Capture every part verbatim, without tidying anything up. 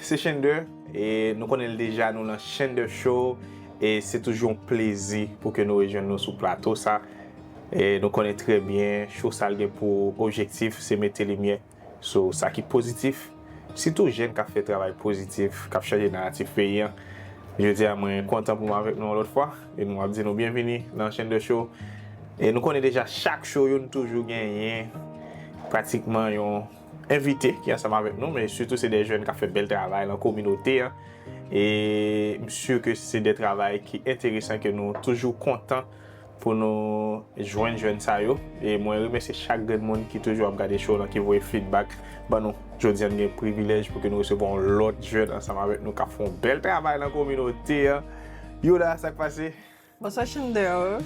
Se Shender, e nou konnen l deja, nou nan Shender Show, e se toujou yon plezi pou ke nou rejwenn nou sou plato sa. E nou konnen trè byen, show sa l gen pou objektif, se mete limyè sou sa ki pozitif, sitou jèn k ap fè travay pozitif, k ap chanje naratif peyi an. Jodi a, mwen kontan pou mwen avèk nou yon lòt fwa, e nou ap di nou byenvini nan Shender Show. E nou konnen deja chak show yo, nou toujou genyen pratikman yon envite ki ansanm avèk nou, men sitou se de jèn k ap fè bèl travay nan kominote an. E m si ke se de travay ki enteresan, ke nou toujou kontan pou nou jwenn jèn sa yo. E mwen remèsye chak grenn moun ki toujou ap gade show lan, ki voye feedback ban nou. Jodi a, n gen privilèj pou ke nou resevwa yon lòt jèn ansanm avèk nou k ap fè yon bèl travay nan kominote an. Yola, sa k pase? Bonswa, Shender.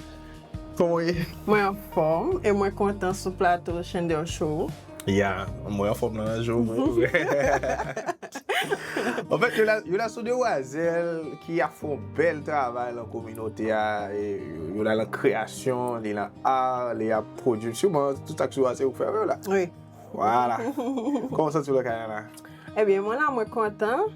Kòman w ye? Mwen anfòm e mwen kontan sou plato Shender Show. Ya, mwen anfòm nan jou. Anfèt, Yola, Yola se yon demwazèl ki ap fè yon bèl travay nan kominote a. E Yola nan kreyasyon, li nan ar, li ap pwodui. Siman, tout sa k sou ar, se ou k fè yo la. Wi. Vwala. Kòman w santi w lakay la? Ebyen, mwen la, mwen kontan.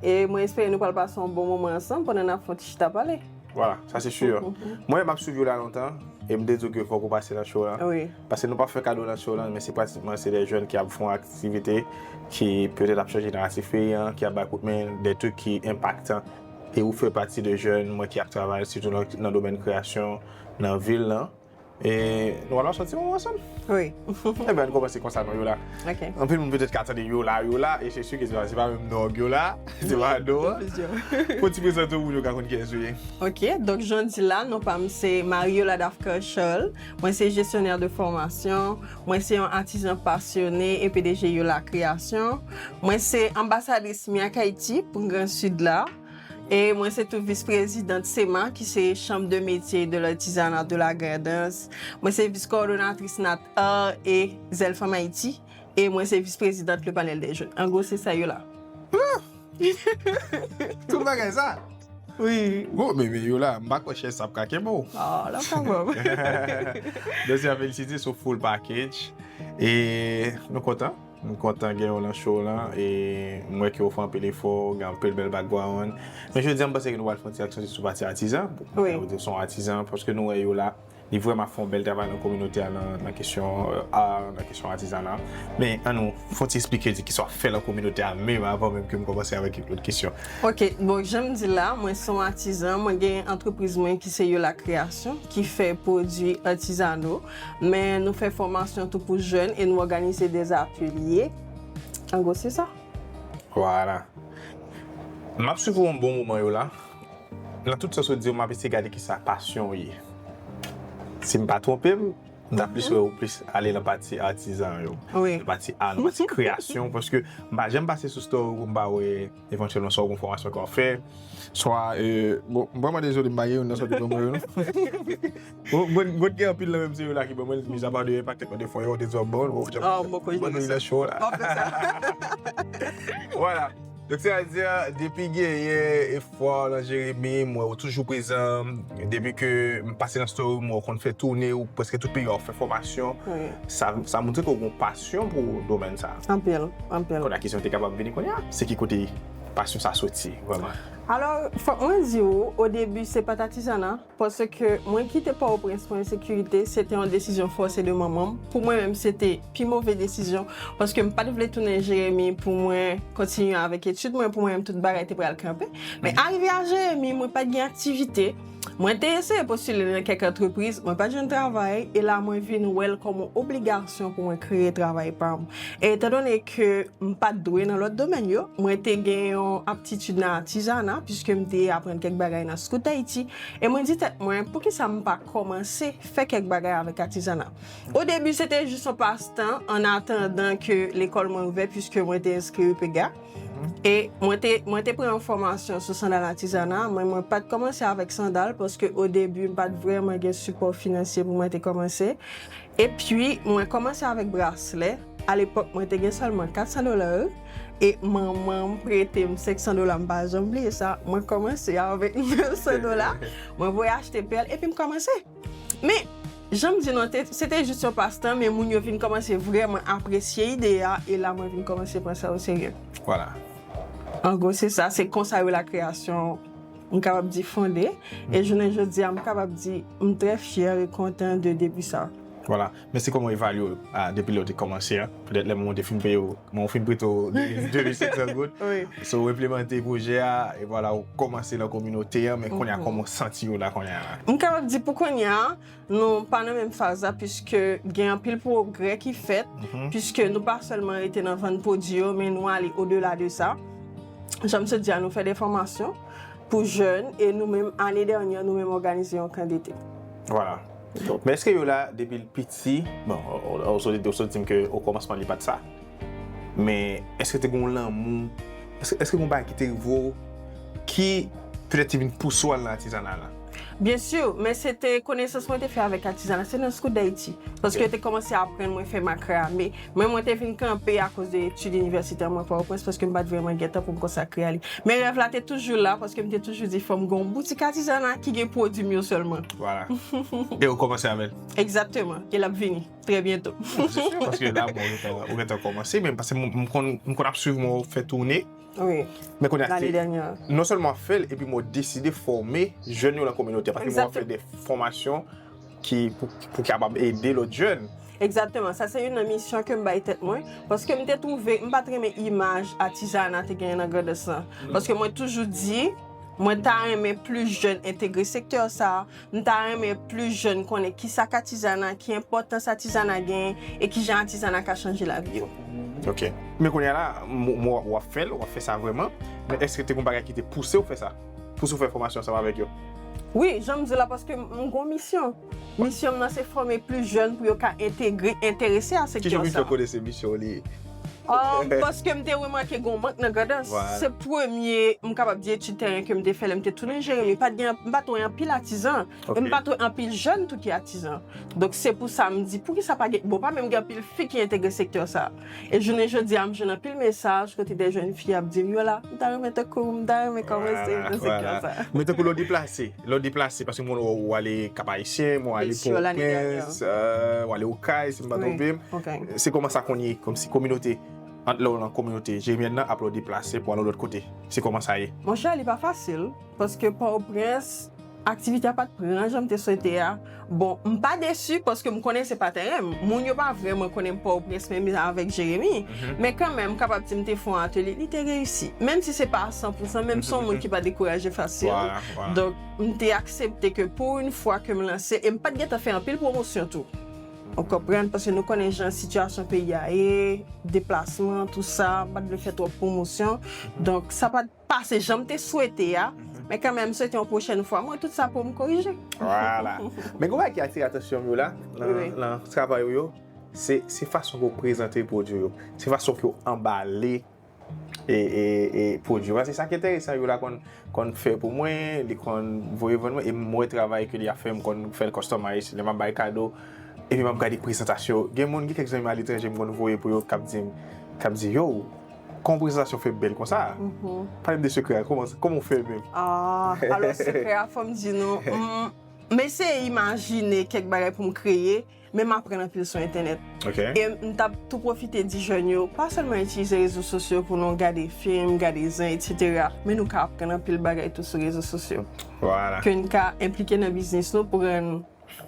E mwen espere nou pral pase yon bon moman ansanm pandan n ap fè yon ti chita pale. Vwala, sa se si. Mwen, m ap swiv Yola lontan, e m te di w ke fòk ou pase nan show la. Wi. Paske nou pa fè kado nan show la, men se pratikman se de jèn ki ap fè yon aktivite ki petèt ap chanje naratif peyi an, ki ap bay kout men, de trik ki enpaktan. E ou fè pati de jèn, mwen, ki ap travay, sitou nan, nan domèn kreyasyon, nan vil lan. E nou pral pase yon ti moman ansanm. Wi. Ebyen, ann kòmanse konsa non, Yola. Ok. Anpil moun petèt ka tande Yola, Yola, e se si ke se pa, se pa menm non Yola, se pa non an. Fò w ti prezante w pou moun yo ka konn kiyès ou ye. Ok, donk jan w di la, non pa m se Marie Yola Dafka Charles. Mwen se jesyonè de fòmasyon. Mwen se yon atizan pasyone e P D G Yola Kreyasyon. Mwen se anbasadris Miak Ayiti pou Gran Sid la. E mwen se tou vis prezidant sema, ki se Chambre de Métiers et de l'Artisanat de la Grand'Anse. Mwen se vis kowòdonatris Nat Art e Zèl Fanm Ayiti. E mwen se vis prezidant Le Panel des Jeunes. An gwo, se sa Yola. Tout bagay sa? Wi. Bon, men, men Yola, m pa kwè chèz sa ap ka kenbe w. Ah, la pa bon. Dosye a felisite sou full package. E nou kontan. M kontan gen w nan show lan, e m wè ke w fè anpil efò, w gen anpil bèl background. Men jodi a, m panse ke nou pral fè yon ti aksanti sou pati atizan. Wi. Ou di w se yon atizan, paske nou wè Yola, li vrèman fè yon bèl travay nan kominote a, nan, nan kesyon, euh, ar, nan kesyon atizana. Men ann nou fè yon ti esplike di kisa w ap fè nan kominote a, menm avan menm ke m kòmanse avèk lòt kesyon. Ok, bon, jan m di la, mwen se yon atizan, mwen gen antrepriz mwen ki se Yola Kreyasyon, ki fè pwodui atizano. Men nou fè fòmasyon tou pou jèn e nou òganize de atelye. An gwo, se sa. Vwala. M ap swiv ou yon bon moman, Yola. Nan tout sa w di yo, m ap eseye gade kisa pasyon w ye. Si m pa twonpe m, m ta plis wè ou plis ale nan pati atizan yo. Wi. Nan pati ar, nan pati kreyasyon, paske m pa janm pase sou story ou m pa wè evantyèlman swa w gon fòmasyon ke w ap fè, swa, euh, bon, m vrèman dezole, m pa gen youn nan sa w te ban mwen yo, non. Bon, mwen, mwen gen anpil nan menm se yo la ki ban mwen, mizapa de enpak, te mande fò yo, te di w ap ban mwen, bon, oh, mwen konnen nan show la. Vwala. Donk, sètadi, depi genyen efò nan Jeremi, m wè ou toujou prezan. Depi ke m pase nan story, m wè ou konn fè toune, ou prèske tout peyi a w ap fè fòmasyon. Wi. Sa, sa montre ke w gen yon pasyon pou domèn sa. Anpil, anpil. Kounye a kesyon te kapab vini kounye a, se ki kote pasyon sa soti, vrèman? Alò, fòk mwen di w, o debi, se pa t atizana, paske mwen kite Pòtoprens pou ensekirite, se te yon desizyon fòse de manman m. Pou mwen menm, se te pi move desizyon, paske m pa t vle tounen Jeremi pou mwen kontinye avèk etid mwen, pou mwen menm, tout bagay te pral kanpe. Men arive a Jeremi, mwen pa t gen aktivite. Mwen te eseye postile nan kèk antrepriz, mwen pa t jwenn travay, e la mwen vin wè l kòm yon obligasyon pou mwen kreye travay pa m. E etandone ke m pa t dwe nan lòt domèn yo, mwen te gen yon aptitid nan atizana, piske m te aprann kèk bagay nan Scout Haïti, e mwen di tèt mwen, poukisa m pa kòmanse fè kèk bagay avèk atizana? O debi, se te jis yon pastan, an atandan ke lekòl mwen ouvè, piske mwen te enskri U P E G A. E mwen te, mwen te pran yon fòmasyon sou sandal atizana, men mwen pa t kòmanse avèk sandal, paske o debi, m pa t vrèman gen sipò finansye pou mwen te kòmanse. Epi, mwen kòmanse avèk braslè. Alepòk, mwen te gen sèlman kat san dola yo. E manman m prete m senk san dola, m pa janm bliye sa. Mwen kòmanse avèk mil san dola. Mwen voye achte pèl, epi m kòmanse. Men, jan m di nou, te, se te jis yon pastan, men moun yo vin kòmanse vrèman apresye ide a, e la mwen vin kòmanse pran sa o serye. Vwala. An gwo, se sa, se konsa yo la kreyasyon, m kapab di, fonde. E jounen jodi a, m kapab di, m trè fyè e kontan de debi sa. Vwala. Men se kòman w evalye w a, depi lè w te kòmanse a? Petèt lè moun te fin peye w, moun fin prete w de mil senk san goud. Wi. So, w enplimante pwojè a, e vwala, w kòmanse nan kominote a, men kounye a, kòman w santi w la kounye a? M kapab di pou kounye a, nou pa nan menm faz la, piske gen anpil pwogrè ki fèt, piske nou pa sèlman rete nan vann pwodui yo, men nou ale odela de sa. Jan m sot di a, nou fè de fòmasyon pou jèn, e nou menm, ane dènyè, nou menm òganize yon kan dete. Vwala. Men èske Yola, depi l piti, bon, ou sot di m ke okòmansman li pa t sa, men èske te gen yon lanmou, èske, èske gen yon bagay ki te rive w ki petèt te vin pouse w al nan atizana la? Byen si, men se te konesans mwen te fè avèk atizana, se nan Scout Dayiti. Paske yo te kòmanse aprann mwen fè makrame. Mwen, mwen te vin kanpe akoz de etid inivèsitè mwen Pòtoprens, paske m pa t vrèman gen tan pou m konsakre a li. Men rèv la te toujou la, paske m te toujou di fò m gen yon boutik atizana ki gen pwodui m yo sèlman. Vwala. E ou kòmanse avè l? Egzakteman. E l ap vini trè byento. Se si, paske la, bon, ou gentan, ou gentan kòmanse, men paske m, m konn, m konn ap swiv mwen fè toune. Wi. Men kounye a, Lane se dènyè. Non sèlman w ap fè l, epi mwen deside fòme jèn yo nan kominote a, paske mwen ap fè de fòmasyon ki pou, pou kapab ede lòt jèn. Egzakteman, sa se youn nan misyon ke m bay tèt mwen, paske m te twouve m pa t renmen imaj atizana te genyen nan Grandans lan. Paske mwen toujou di, mwen ta renmen plis jèn entegre sektè sa a, m ta renmen plis jèn konnen kisa k atizana, ki enpòtans atizana genyen, e kijan atizana ka chanje lavi yo. Ok. Men kounye a la, m, m, w ap fè l, w ap fè sa vrèman, men èske te gen yon bagay ki te pouse w fè sa? Pouse w fè fòmasyon ansanm avèk yo? Wi, jan m di la, paske m gen yon misyon. Misyon m nan se fòme plis jèn pou yo ka entegre, enterese a Ki sektè jan w vin sa. Fè konnen se misyon w li ye? Um, paske m te remake gen yon mank nan Grandans. Vwala. Se premye, m kapab di, etid teren ke m te fè lè m te tounen Jeremi. Pa t gen, m pa t wè anpil atizan. Ok. E m pa t wè anpil jèn tou ki atizan. Donk se pou sa m di, poukisa pa gen, bon, pa menm gen anpil fi ki entegre sektè sa. E jounen jodi a, m jwenn anpil mesaj kote de jèn fi ap di m, Yola, m ta renmen tankou w, m ta renmen kòmanse nan sektè sa. Men tankou lè w deplase, lè w deplase, paske mwen wè w ale Kap Ayisyen, mwen ale Wi, sou lane Pòtoprens, euh, w ale Okay, si m pa twonpe m. Ok. Se kòman sa konn ye, kòmsi kominote, ant lè w nan kominote jeremyèn nan, ap lè w deplase pou ale lòt kote. Se kòman sa ye? Monchè, li pa fasil, paske Pòtoprens, aktivite a pa t pran jan m te swete a. Bon, m pa desi paske m konnen se pa teren m. Moun yo pa vrèman konnen Pòtoprens menm jan avèk Jeremi. Men kanmenm, m kapab di m te fè yon atelye, li te reyisi. Menm si se pa a san pou san, men m se yon moun ki pa dekouraje fasil. Vwala, vwala. Donk, m te aksepte ke pou yon fwa ke m lanse, e m pa t gentan fè anpil pwomosyon tou. Ou konprann? Paske nou konnen jan sitiyasyon peyi a ye, deplasman, tou sa, m pa t vle fè twòp pwomosyon. Donk, sa pa t pase jan m te swete a, men kanmenm, m swete yon pwochèn fwa, mwen, tout sa pou m korije. Vwala. Men gen yon bagay ki atire atansyon m yo la, nan, Wi. Nan travay ou yo, se, se fason ke w prezante pwodui yo, se fason ke w anbale e, e, e pwodui yo. Paske sa ki enteresan yo la konn, konn fè pou mwen, li konn voye vann mwen, e m wè travay ke li ap fè, m konn fè l customize, lè m ap bay kado, epi m ap gade prezantasyon. Gen moun, gen kèk zanmi m aletranje m konn voye pou yo, k ap di m, k ap di, yo, kòman prezantasyon fè bèl konsa? Pale m de sekrè a, kòman, kòman w fè menm? Ah, alò, sekrè a, fò m di nou, m, m eseye imajine kèk bagay pou m kreye, men m aprann anpil sou entènèt. Ok. E m t ap tou pwofite di jèn yo, pa sèlman itilize rezo sosyo pou nou gade fim, gade zen, etsetera, men nou ka aprann anpil bagay tou sou rezo sosyo. Vwala. Ke n ka enplike nan biznis nou pou rann,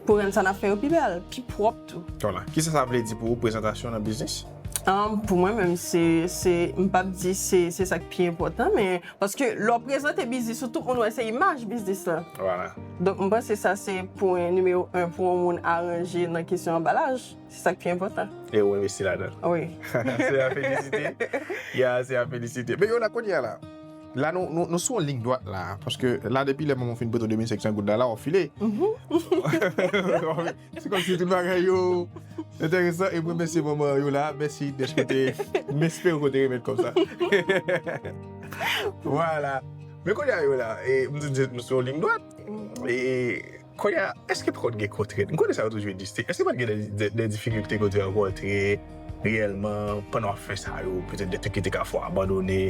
pou rann sa n ap fè yo pi bèl, pi pwòp tou. Vwala. Kisa sa vle di pou ou, prezantasyon nan biznis? Um, pou mwen menm, se, se, m p ap di se, se sa k pi enpòtan, men paske lè w prezante biznis ou, tout moun wè se imaj biznis lan. Vwala. Donk, m panse sa se pwen nimewo en pou yon moun aranje nan kesyon anbalaj. Se sa k pi enpòtan. E ou envesti ladan l. Wi. Se a felisite. Ya, se a felisite. Men yo la kounye a la. La, nou, nou, nou sou yon liy dwat la. Paske la, depi lè manman w fin prete w de mil senk san goud la, la, w ap file. Se kòmsi tout bagay yo enteresan. E mwen, mèsi manman yo la. Mèsi dèske w te, m espere w te remèt kòb sa. Vwala. Men kounye a yo la, e, m di, di, nou sou yon liy dwat. E, kounye a, èske pa konn gen kontrent? M konnen sa yo toujou egziste. Èske pa t gen de, de, de difikilte ke w te rankontre reyèlman pandan w ap fè sa yo? Petèt de trik ki te ka fè w abandone.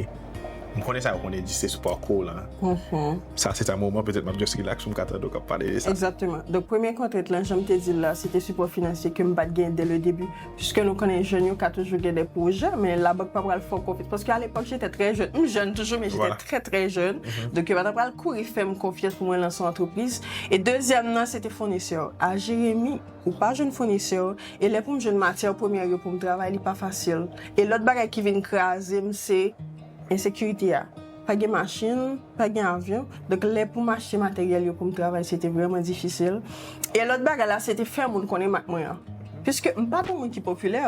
M konnen sa yo konn egziste sou pakou w lan. Sa se ta moman petèt m ap just relax pou m ka tande w k ap pale de sa. Egzakteman. Donk, premye kontrent lan, jan m te di l la, se te sipò finansye ke m pa t genyen dès le début. Piske nou konnen jèn yo ka toujou gen de pwojè, men labank pa pral fè w konfyans. Paske alepòk, jete trè jèn. M jèn toujou, men jete trè, trè jèn. Donk, yo pa t pral kouri fè m konfyans pou mwen lanse yon antrepriz. E dezyèm nan, se te founisè. A Jeremi, ou pa jwenn founisè. E lè pou m jwenn matyè premyè yo pou m travay, li pa fasil. E lòt bagay ki vin kraze m, se ensekirite a. Pa gen machin, pa gen avyon. Donk, lè pou m achte materyèl yo pou m travay, se te vrèman difisil. E lòt bagay la, se te fè moun konnen mak mwen an. Piske m pa t yon moun ki popilè.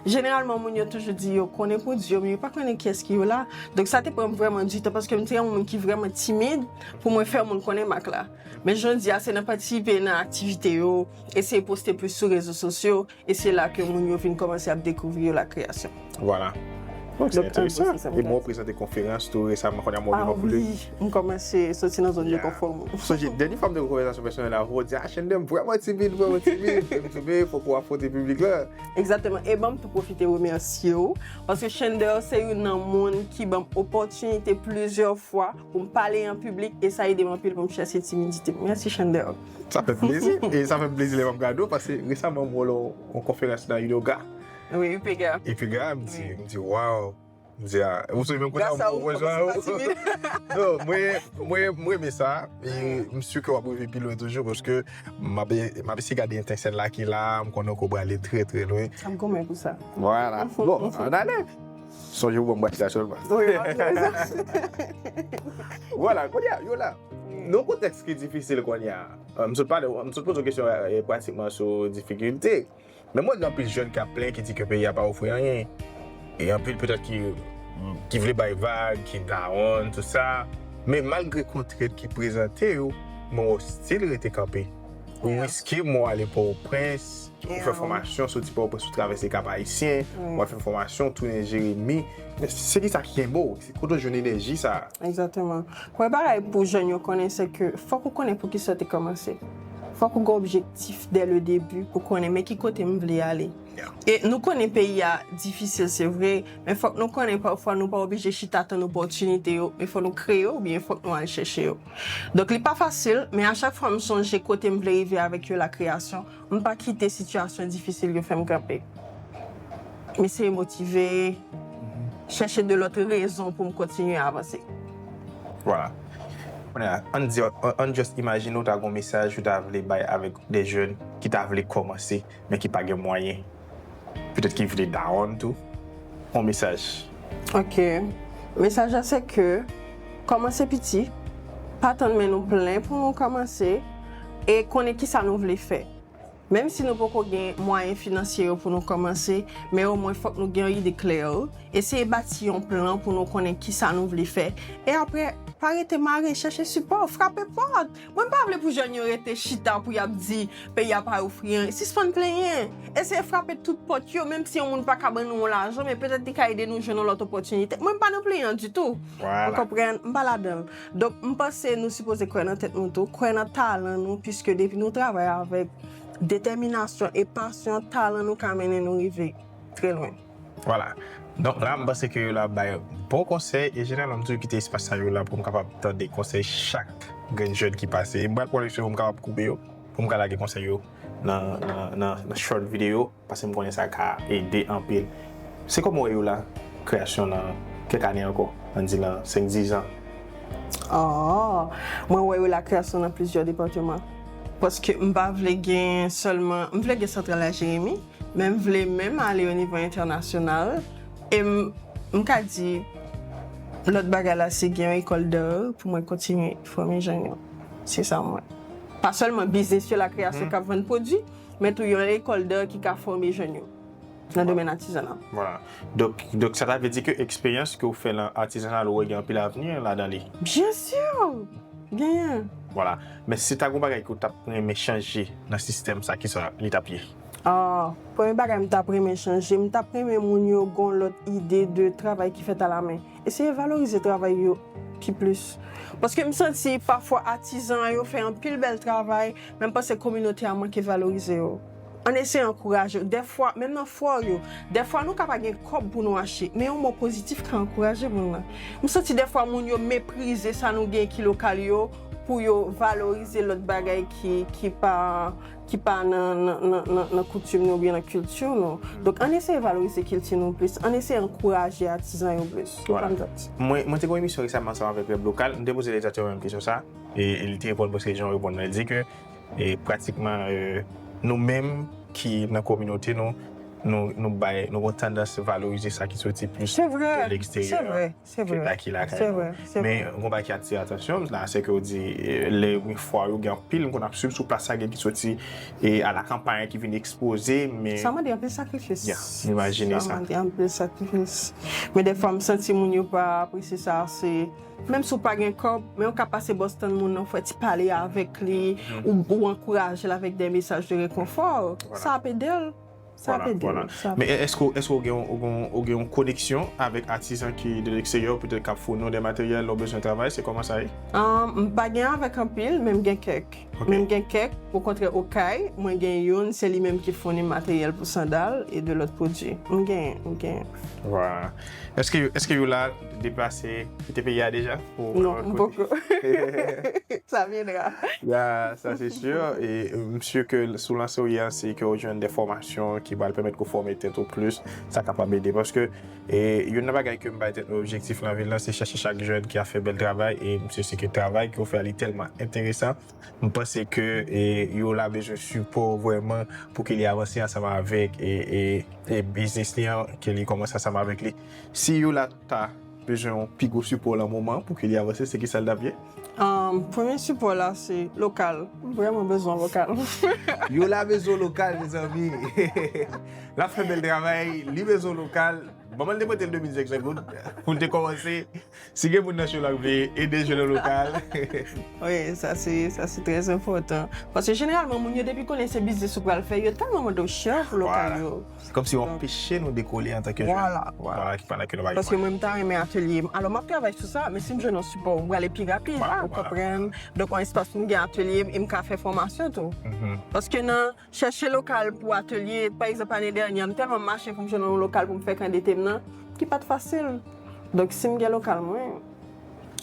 Jeneralman, moun yo toujou di yo konnen pwodui yo, men yo pa konnen kiyès ki yo la. Donk, sa te pran m vrèman ditan, paske m te yon moun ki vrèman timid pou mwen fè moun konnen mak la. Men jodi a, se nan patisipe nan aktivite yo, eseye poste plis sou rezo sosyo, e se la ke moun yo vin kòmanse ap dekouvri yo la kreyasyon. Vwala. Donk, se enteresan. E mwen w prezante konferans tou resaman, kounye a mwen w vin pou li. M kòmanse soti nan zòn de konfò mwen. Sonje, dènye fwa m te gen konvèsasyon pèsonèl avè w, w di, a, Chandler, m vrèman timid, vrèman timid. Men m twouve, fòk ou afwonte piblik la. Egzakteman. E ban m tou pwofite remèsye w, paske Chandler se youn nan moun ki ban m opòtinite plizyè fwa pou m pale an piblik, e sa ede m anpil pou m chase timidite m. Mèsi, Chandler. Sa fè m plezi. E sa fè m plezi lè m ap gade w, paske resaman m wè w nan yon konferans nan Yoga. Wi, Upega. Upega, m di, m di, waw. M di, a, ou sonje menm kote a, m wè w. Non, mwen, mwen, mwen renmen sa. E m si ke w ap rive pi lwen toujou, paske m ap, m ap eseye gade etensèl la ki la, m konnen ke w prale trè, trè lwen. Sa m goumen pou sa. Vwala. Bon, ann ale. Sonje ou ban m bwat la sèlman. Wi, m ap jere sa. Vwala, kounye a, Yola, nan yon kontèks ki difisil kounye a, euh, m sot pale, m sot poze w kesyon, euh, pratikman sou difikilte. Men mwen gen anpil jèn k ap plenyen, ki di ke peyi a pa ofri anyen. E anpil petèt ki, ki vle bay vag, ki dawon, tout sa. Men malgre kontrent ki prezante yo, men w still rete kanpe. Ou riske men w ale Pòtoprens, ou fè fòmasyon, soti Pòtoprens, ou travèse Kap Ayisyen, ou al fè fòmasyon, tounen Jeremi. Men se kisa ki kenbe w? Se kote w jwenn enèji sa a? Egzakteman. Premye bagay pou jèn yo konnen, se ke fòk ou konnen poukisa w te kòmanse. Fòk ou gen objektif dès le début pou konnen men ki kote m vle ale. E nou konnen peyi a difisil, se vre, men fòk nou konnen pafwa nou pa oblije chita tann opòtinite yo, men fòk nou kreye yo oubyen fòk nou al chèche yo. Donk, li pa fasil, men a chak fwa m sonje kote m vle rive avèk yo, la kreyasyon, m pa kite sitiyasyon difisil yo fè m kanpe. M eseye motive, chèche de lòt rezon pou m kontinye avanse. Vwala. Kounye a, ann di, ann just imajine w ta gen yon mesaj ou ta vle bay avèk de jèn ki ta vle kòmanse, men ki pa gen mwayen. Petèt ki vle dawon tou. Yon mesaj. Ok. Mesaj la se ke kòmanse piti, pa tann men nou plen pou nou kòmanse, e konnen kisa nou vle fè. Menm si nou poko gen mwayen finansye yo pou nou kòmanse, men omwen fòk nou gen yon ide klè. Eseye bati yon plan pou nou konnen kisa nou vle fè. E apre, pa rete mare, chèche sipò, frape pòt. Mwen m pa vle pou jèn yo rete chita pou y ap di peyi a pa ofri anyen. Sispann plenyen. Eseye frape tout pòt yo, menm si yon moun pa ka ban nou yon lajan, men petèt li ka ede nou jwenn yon lòt opòtinite. Mwen m pa nan plenyen ditou. Ou konprann? M pa ladan l. Donk, m panse nou sipoze kwè nan tèt nou tou, kwè nan talan nou, piske depi nou travay avèk detèminasyon e pasyon, talan nou ka mennen nou rive trè lwen. Vwala. Donk la, m panse ke Yola bay bon konsèy, e jeneralman, m toujou kite espas sa Yola pou m kapab tande konsèy chak grenn jèn ki pase. E m pral pran leksyon pou m kapab koupe yo, pou m ka lage konsèy yo nan, nan, nan, nan short videyo, paske m konnen sa ka ede anpil. Se kòman w wè Yola kreyasyon nan kèk ane ankò, ann di nan senk, diz an? Oh, mwen wè Yola kreyasyon nan plizyè depatman. Paske m pa vle gen sèlman, m vle gen Santral Lajeremi, men m vle menm ale o nivo entènasyonal. E m, m ka di, lòt bagay la, se gen yon ekòl d'art pou mwen kontinye fòme jèn yo. Se sa mwen. Pa sèlman biznis yo, la kreyasyon k ap vann pwodui, men tou yon ekòl d'art ki ka fòme jèn yo nan domèn atizanal. Vwala. Donk, donk, sa ta vle di ke eksperyans ke w fè nan atizanal ou wè gen anpil avni ladan li? Byen si! Genyen. Vwala. Men si ta gen yon bagay ke w t ap renmen chanje nan sistèm sa, kisa li t ap ye? Ah, premye bagay m t ap renmen chanje, m t ap renmen moun yo gen yon lòt ide de travay ki fèt alamen. Eseye valorize travay yo pi plis. Paske m santi pafwa atizan yo fè anpil bèl travay, men m panse kominote a manke valorize yo. Ann eseye ankouraje yo. Dèfwa, menm nan fò yo, dèfwa nou ka pa gen kòb pou nou achte, men yon mo pozitif ka ankouraje moun nan. M santi dèfwa moun yo meprize sa nou gen ki lokal yo pou yo valorize lòt bagay ki, ki pa, ki pa nan, nan, nan, nan, nan koutim nou oubyen nan kilti nou. Donk, ann eseye valorize kilti nou plis, ann eseye ankouraje atizan yo plis. Ou Voilà. konprann sa? Mwen, mwen te gen yon emisyon resaman ansanm avèk Rèv Lokal, m te poze egzakteman menm kesyon sa, e, e li te reponn preske jan w reponn nan. Li di ke, e, pratikman, e, nou menm ki nan kominote nou, nou, nou bay, nou gen tandans valorize sa ki soti plis Se vre, de se leksteryè vre, se ke vre. sa ki lakay Se nou. vre, se vre. Men yon bagay ki atire atansyon m la, se ke w di, e, lè gen fwa yo gen anpil, m konn ap swiv sou plas la, gen ki soti, e, a la kanpay ki vin ekspoze, men Sa mande anpil sakrifis. Ya, m imajine Sa sa. mande anpil sakrifis. Men dèfwa, m santi moun yo pa apresye sa ase. Menm si w pa gen kòb, men w ka pase bò stand moun nan, fè ti pale avèk li, ou, ou ankouraje l avèk de mesaj de rekonfò. Sa ap ede l. Sa ap Voilà, ede voilà. l. Sa ap Men ede l. èske, èske w gen, w gen, w gen yon koneksyon avèk atizan ki de leksteryè, petèt k ap founi w de materyèl, lè w bezwen travay, se kòman sa ye? Ahn, m pa gen avèk anpil, men m gen kèk. Ok. Men m gen kèk, o kontrè, Okay, mwen gen youn, se li menm ki founi m materyèl pou sandal e de lòt pwodui. M gen, m gen. Voilà. Èske, èske Youla deplase kite peyi a deja? Ou Non, m poko. Sa vyendra. Ya, sa se si. E m si ke sou lanse w ye a, se ke w jwenn de fòmasyon ki pral pèmèt ke w fòme tèt ou plis, sa kapab ede. Paske, e, youn nan bagay ke m bay tèt mwen objektif nan vil la, se chèche chak jèn ki ap fè bèl travay, e m si se ke travay ke w fè a, li tèlman enteresan. M panse ke, e, Youla bezwen sipò vrèman pou ke li avanse ansanm avèk, e, e, e biznis li an, ke li kòmanse ansanm avèk li. Si Youla ta bezwen yon pi gwo sipò nan moman pou ke li avanse, se ki sa l t ap ye? Ahn, premye sipò la, se lokal. M vrèman bezwen lokal. Yola bezwen lokal, mezanmi. L ap fè bèl travay, li bezwen lokal. Manman l te prete l de mil senk san goud pou l te kòmanse. Si gen moun nan show la k vle ede jwenn yon lokal. Wi, sa se, sa se trè enpòtan. Paske jeneralman, moun yo depi konnen se biznis ou pral fè, yo tèlman mande w chè pou lokal Voilà. yo. Se kòmsi yo Donk, anpeche nou dekole antanke jèn. Voilà, voilà. Voilà, ki pandan ke nou pa gen Paske mwayen. Mwen, m ta renmen atelye m. Alò, m ap travay sou sa, men si m jwenn yon sipò, m prale pi rapid. Voilà, Ou voilà. konprann? Donk, yon espas pou m gen atelye m e m ka fè fòmasyon tou. Mhm. Paske nan chèche lokal pou atelye, pa egzanp, ane dènyè, m tèlman mache pou m jwenn yon lokal pou m fè kandete m nan, ki pa t fasil. Donk, si m gen lokal mwen,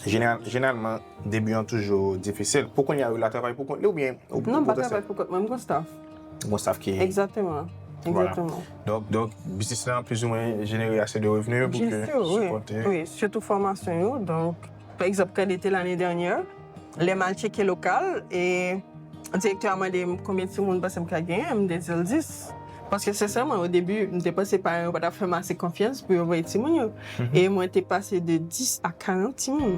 Jeneral, jeneralman, debi an toujou difisil. Pou kounye a, Yola travay pou kont li oubyen ou Non, m pa travay pou kont mwen, m gon staff. Gon staff ki Egzakteman. Voilà. Egzakteman. Donk, donk, biznis la plizoumwen jenere ase de revni pou ke Byen si, wi. sipòte. Wi, sitou fòmasyon yo. Donk, pa egzanp, kandete lane dènyè, lè m al tcheke lokal, e direktè a mande m konbyen timoun m panse m ka genyen, m te di l dis. Paske sensèman, o debi, m te panse paran yo pa t ap fè m ase konfyans pou yo voye timoun yo. Mhm. E mwen te pase de dis a karant timoun.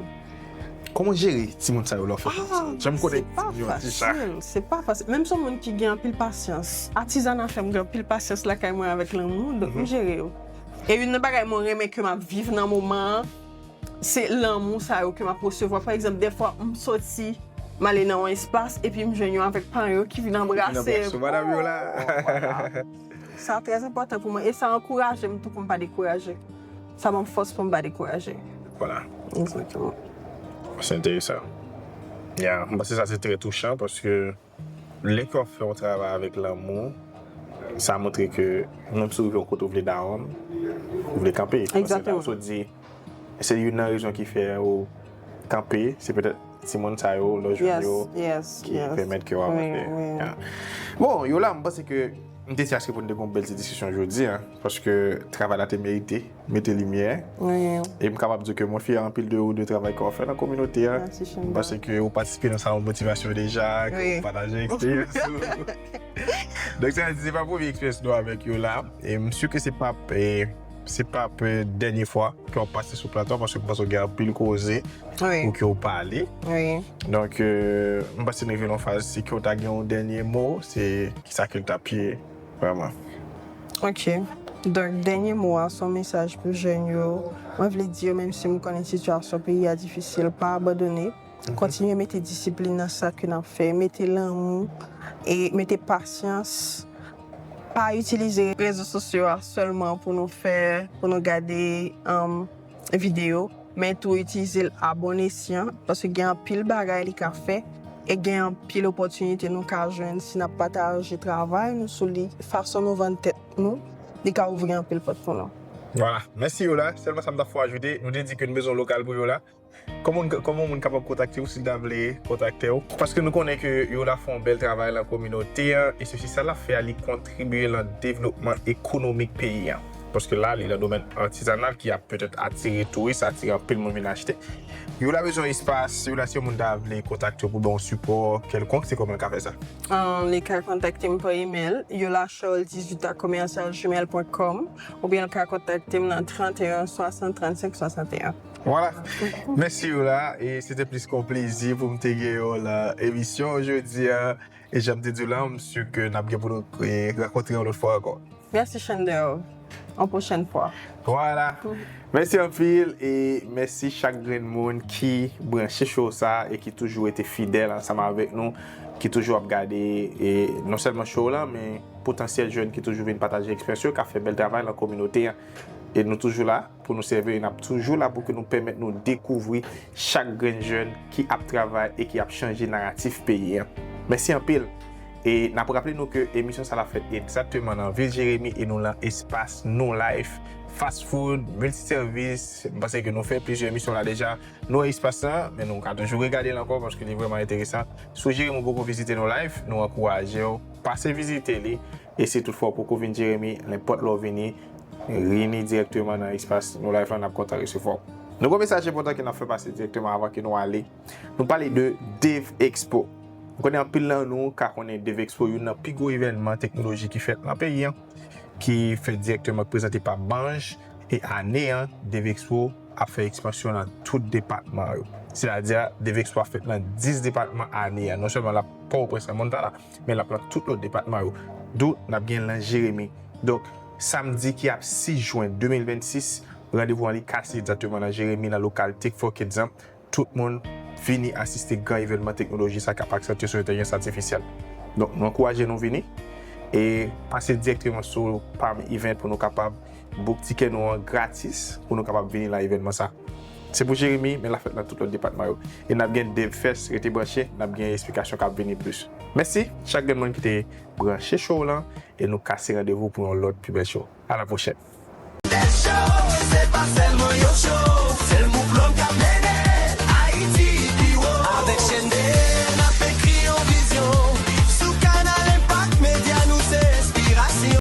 Kòman w jere timoun sa yo lè w fè fòmasyon? Janm konnen se pa fasil, se pa fasil. Menm si w moun ki gen anpil pasyans, atizana fè m gen anpil pasyans lakay mwen avèk lanmou, donk m Mhm. jere yo. E youn nan bagay mwen renmen ke m ap viv nan moman an, se lanmou sa yo ke m ap resevwa. Pa egzanp, dèfwa, m soti, m ale nan yon espas, epi m jwenn yon avèk paran yo ki vin anbrase. Vin anbrase, madam yo la. Voilà. Sa trè enpòtan pou mwen, e sa ankouraje m tou pou m pa dekouraje. Sa ban m fòs pou m pa dekouraje. Voilà. Egzakteman. Se enteresan. Ya, m panse sa se trè touchan paske lè ke w ap fè yon travay avèk lanmou, sa montre ke menm si w rive yon kote w vle down, ou vle kanpe. Paske Egzakteman. Sa w di, se youn nan rezon ki fè ou kanpe, se petèt timoun sa yo, lè w jwenn Yes, yo, yes, ki yes. pèmèt ke w Wi, avanse. wi. Ya. Bon, Yola, m panse ke m te di aske pou n te gen yon bèl ti diskisyon jodi a, paske travay la te merite mete limyè. Wi. E m kapab di ke mwen fyè anpil de ou, de travay ke w ap fè nan kominote a. Mèsi, Shanda. M panse ke ou patisipe nan Salon Motivasyon deja, ke Wi. ou pataje eksperyans ou. Donk, sa vle di, se pa premye eksperyans nou avèk Yola. E m si ke se p ap, e, se p ap, e, dènye fwa ke w ap pase sou plato a, paske m panse w gen anpil koze Wi. pou ke w pale. Wi. Donk, e, m panse n rive nan faz, si ke w ta gen yon dènye mo, se kisa ke l t ap ye, vrèman? Ok. Donk, dènye mo a, se yon mesaj pou jèn yo. Mwen vle di yo, menm si m konnen sitiyasyon peyi a difisil, pa abandone. Mhm. Kontinye mete disiplin nan sa ke n ap fè, mete lanmou e mete pasyans. Pa itilize rezo sosyo a sèlman pou nou fè, pou nou gade, um, videyo, men tou itilize l a bon esyan, paske gen anpil bagay li ka fè e gen anpil opòtinite nou ka jwenn si n ap pataje travay nou sou li, fason nou vann tèt nou, li ka ouvri anpil pòt pou nou. Vwala, mèsi Yola. Sèlman sa m t ap fè ajoute, nou te di ke n bezwen yon lokal pou Yola. Kòman kòman yon moun kapab kontakte w si l ta vle kontakte w? Paske nou konnen ke Yola fè yon bèl travay nan kominote an, e se si sa l ap fè a, li kontribye nan devlopman ekonomik peyi an. Paske la, li nan domèn atizanal ki ap petèt atire touris, atire anpil moun vin achte. Yola bezwen espas, Yola si yon moun ta vle kontakte w pou ba w sipò kèlkonk, se kòman l ka fè sa? Li ka kontakte m pa email, yola charles dix-huit à commercial gmail point com, oubyen l ka kontakte m nan trente et un soixante trente-cinq soixante et un. Vwala. Mèsi Yola, e se te plis ke yon plezi pou m te gen w nan emisyon jodi a. E jan m te di w la, m si ke n ap gen pou nou rakontre yon lòt fwa ankò. Mèsi Chandel. Yon pwochèn fwa. Vwala. Mèsi anpil e mèsi chak grenn moun ki branche show sa e ki toujou rete fidèl ansanm avèk nou, ki toujou ap gade e non sèlman show la, men potansyèl jèn ki toujou vin pataje eksperyans yo, k ap fè bèl travay nan kominote an. E nou toujou la pou nou sèvi, e n ap toujou la pou ke nou pèmèt nou dekouvri chak grenn jèn ki ap travay e ki ap chanje naratif peyi an. Mèsi anpil. E n ap raple nou ke emisyon sa la fèt egzakteman nan vil Jeremi e nou lan espas Nou Life Fast Food, milti sèvis. M panse ke nou fè plizyè emisyon la deja. Nou wè espas la, men nou ka toujou regade l ankò paske li vrèman enteresan. Si w Jeremi ou poko vizite Nou Life, nou ankouraje w pase vizite li. E si toutfwa w poko vin Jeremi, nenpòt lè w vini, vini dirèkteman nan espas Nou Life la, n ap kontan resevwa w. Nou gen yon mesaj enpòtan ke n ap fè pase dirèkteman avan ke nou ale. Nou pale de Dev Expo. M konnen anpil nan nou ka konnen Dev Expo, youn nan pi gwo evènman teknoloji ki fèt nan peyi an, ki fèt dirèkteman, prezante pa Banj. E ane an, Dev Expo ap fè ekspansyon nan tout depatman yo. Sètadi, Dev Expo ap fèt nan dis depatman ane an. Non sèlman l ap Pòtoprens nan Montana, men l ap nan tout lòt depatman yo. Dou n ap gen l nan Jeremi. Donk, samdi ki ap sis jen de mil vennsis, randevou an li kase egzakteman nan Jeremi, nan lokal Tech for Kids an. Tout moun vini asiste gran evènman teknoloji sa k ap aksantye sou entèlijans atifisyèl. Donk, nou ankouraje nou vini e pase dirèkteman sou Palm Event pou nou kapab book tikè nou an gratis pou nou kapab vini nan evènman sa. Se pou Jeremi, men l ap fèt nan tout lòt depatman yo. E n ap gen Dev Fest, rete branche, n ap gen esplikasyon k ap vini plis. Mèsi chak grenn moun ki te branche show lan e nou kase randevou pou yon lòt pi bèl show. A la pwochèn. Bèl show, se pa sèlman yon show.